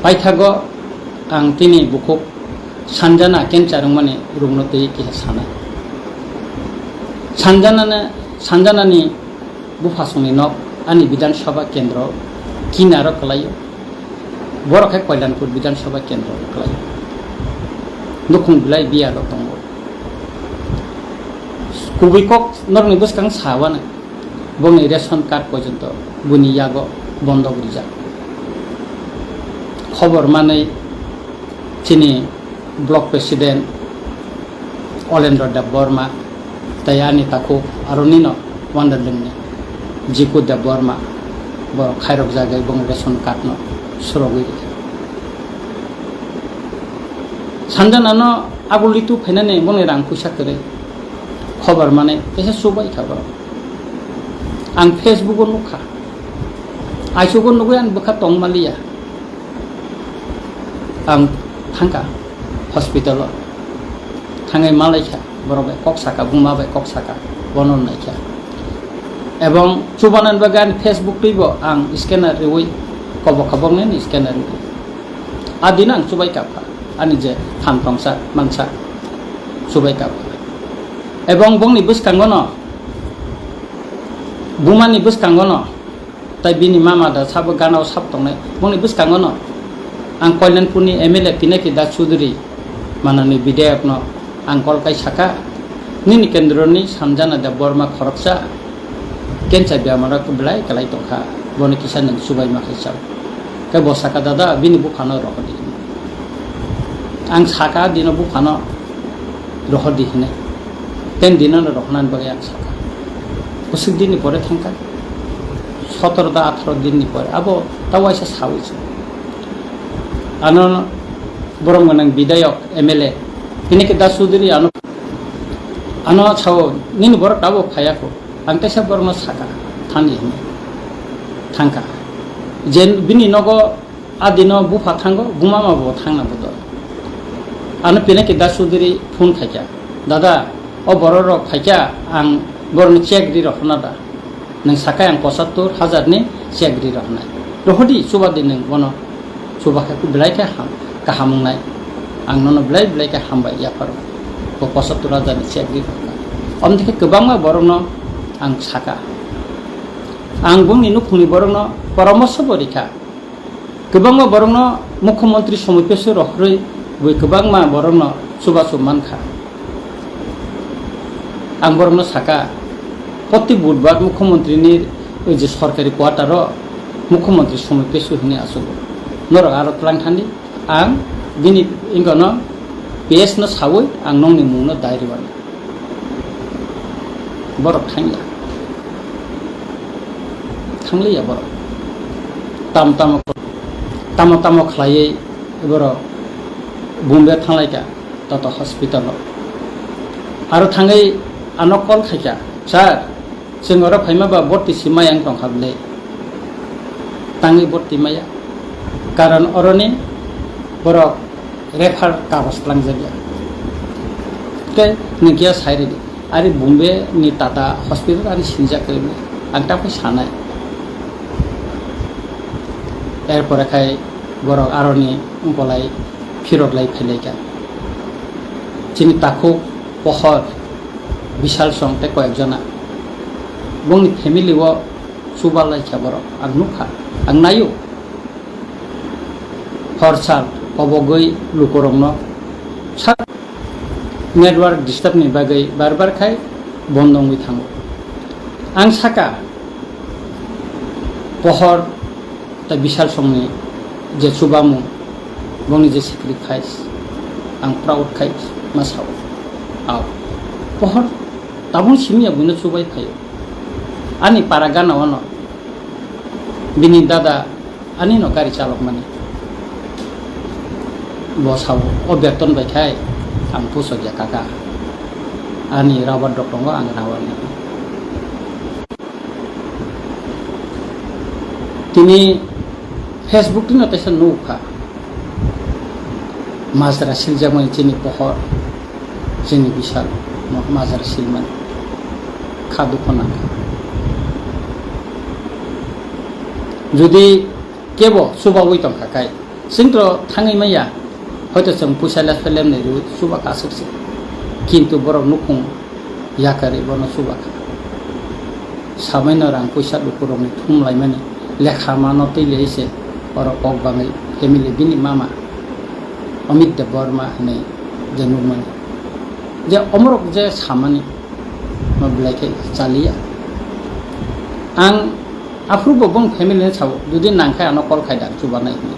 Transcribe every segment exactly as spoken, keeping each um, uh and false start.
Paithago ang tini bukhuk Sanjana cancer wngmani rukno twi kisa sanai. Sanjanano, Sanjanani buphasongni nok ani Bidhan Sabha kendro kinaro kwlaio. Borok khe Koilanpur Bidhan Sabha kendro kwlaio. Nukhung belai biyalo tongo. Kubui kok norokni bwskang sawanai. Bongni ration card porjonto buni yago bondok rijak. Khobor manwi chini block president Olendro Debbarma tei ani takhuk aronino Wanderlingni Jiku Debbarma bo khairokjagwi bongni ration cardno surogwi rikha. Sanjanano agullitu phainani bongni rang puisa kwrwi. Khobor manwi kaisa chubaikha borok. Ang Facebook-o nukha. Aisugo nugwi ani bwkha tongmaliya. Ang thangkha hospital-o. Thangwi malaikha, borok bai kok saka, buma bai kok saka, bono naikha. Ebong chubanani bagwi ani Facebook twibo ang scanner riwi, kobokha boknini scanner riwi. A dino ang chubai kapkha, ani je phan tongsa mansa chubai kapkha. Ebong bongni bwskangono, bumani bwskangono, tai bini mama da sabo gana o sap tongnai, bongni bwskangono ang Koilanpurni M L A Pinaki Das Chudhury, manani bidhayokno ang kol kai saka, nini kendroni Sanjana Debbarma khoroksa cancer bemaro belai kwlai tongkha, bono kisa nwng chubaima khai chao. Khe bo saka, "Dada, bini buphano rohordi." Ang saka dino buphano rohordi hinwi. Ten dinono rohornani bagwi ang saka. Bwswk dinni pore thangkha. Sotoro ta atharo dinni pore. Abo ta waisa sawi se. Ano borok gwnang bidhayok M L A. Pinaki Das Chudhury ano, ano sao, "Nini borok tabuk phaiya kho." Ang kaisa borokno saka, "Thani," hinwi. Thangkha. Je bini nogo a dino bupha thango, bumama bo thangna bodo. Ano Pinaki Das Chudhury phone khaikha, "Dada, o borok rok phaikha, ang borokni check ri rohorna da? Nwng sakai ang pochattor hajar ni check ri rohornai. Rohordi, chubadi nwng bono." Chuba khe belai khe ham, kaham wngnai. Ang nono belai belai khe hambai yapharo. Bo pochattor hajar ni check ri rohornai. Omni khe kwbangma borokno ang saka. Ang bongni nukhungni borokno poramorsho bo rikha. Kwbangma borokno Mukhyamantri somoi pesu rohorwi bui kwbangma borokno chubachu mankha. Ang borokno saka, proti budbar Mukhyamantrini oi je sorkari quarter-o Mukhyamantri somoi pesu hinwi achugo. Norok aro twlang thani, ang bini wngkano P S no sawi ang nongni mungno dai rwani. Borok thangya. Thangliya borok. Tam tamo, tamo tamo khlaiwi borok Bombay thanglaikha, toto hospital-o. Aro thangwi ano call khaikha, "Sir, chwng oro phaima ba borti si maya wng tongkha bwle?" Tangwi borti maya. Karon oroni borok refer kagoj twlangjakya. Tei nwng kiya sai rwdi. Ari Bombay ni Tata hospital ani sinijak kwrwi bwle. Ang tamo sanai. Erpore khai borok aroni wngkolai phirok lai phailaikha. Chini takhuk pohor Bishal song tei koyek jona. Bongni family o chuba laikha borok. Ang nukha, ang naio. Hor sal kobogwi lukurokno sa-, network disturb ni bagwi bar bar khai bondo wngwi thango. Ang saka, pohor tei Bishal songni je chubamung, bongni je sacrifice, ang proud khai ma sao. Ao, pohor tabuk simi ya buino chubai phaio. Ani para gana ono bini dada ani no gari chalok mani. Bo sao, o beton bai khai ang pusok ya kaka. Ani rubber dok tongo, ang rubber ni. Tini Facebook tino teisa nukha. Majra siljakmani chini pohor, chini Bishal no majra silmani. Kha dukho nangkha. Jodi kebo chubawi tongkha kai, Chwng to thangwi manya, hoito chwng puisa lepsa lemnai rwi chuba kha aswk se. Kintu borok nukhung yakarwi bono chuba kha. Samaino rang puisa lukurokni thum laimani lekha mano twi lei se oro kok bangwi family bini mama Amit Debbarma hinwi je nukmani. Je omorok je samani ma belai khe chaliya. Ang aphuru bo bong family ni sao, jodi nang khe ano call khai da chubanai hinwi.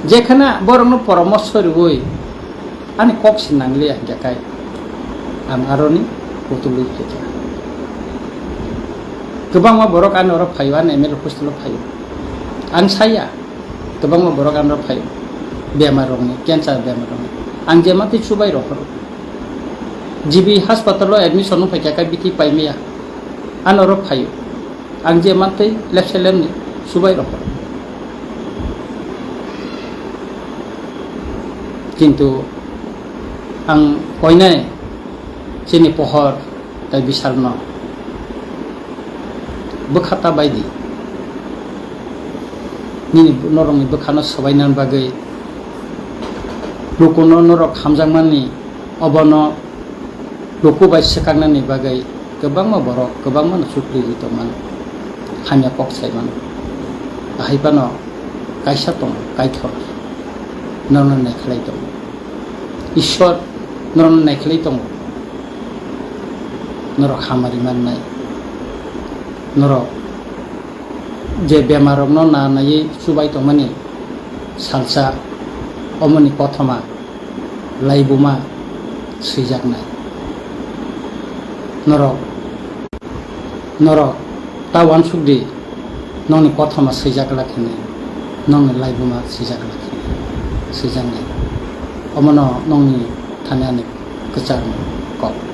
Jekhana borokno poramorsho rwui ani kok se nangliya hinkhe kai ang aroni kutulwi phaikha. Kwbangma borok ani oro phaio, ani M L A hostel o phaio. Ang saya, kwbangma borok ani oro phaio. Bemar rokni, cancer bemar rokni. Ang je matwi chubai rohoro. G B hospital o admission wng phaikha kai biti paimaya. Ani oro phaio. Ang je mantwi lepse lemni subai rok. Kintu ang koinai chini pohor tai bisalno bwkha ta baidi. Nini norokni bwkhano swbainani bagwi lukuno norok hamjakmani obono luku bai swkaknani bagwi kwbangma borok kwbangmano chukli rwi tongmano, hamya kok sai mano. Ahai phano kaisa tongo, Kaitor norokno naikhlai tongo. Ishwar norokno naikhlai tongo. Norok hamari mannai. Norok je bemarrokno na naiwi chubai tongmani salsa omoni kothoma laibuma swijaknai. Norok, norok ta uansukdi, nokni kothoma swijak glak hinwi, nokni laibuma swijak glak hinwi swijaknai. Omono nokni thani ani kwchar kok.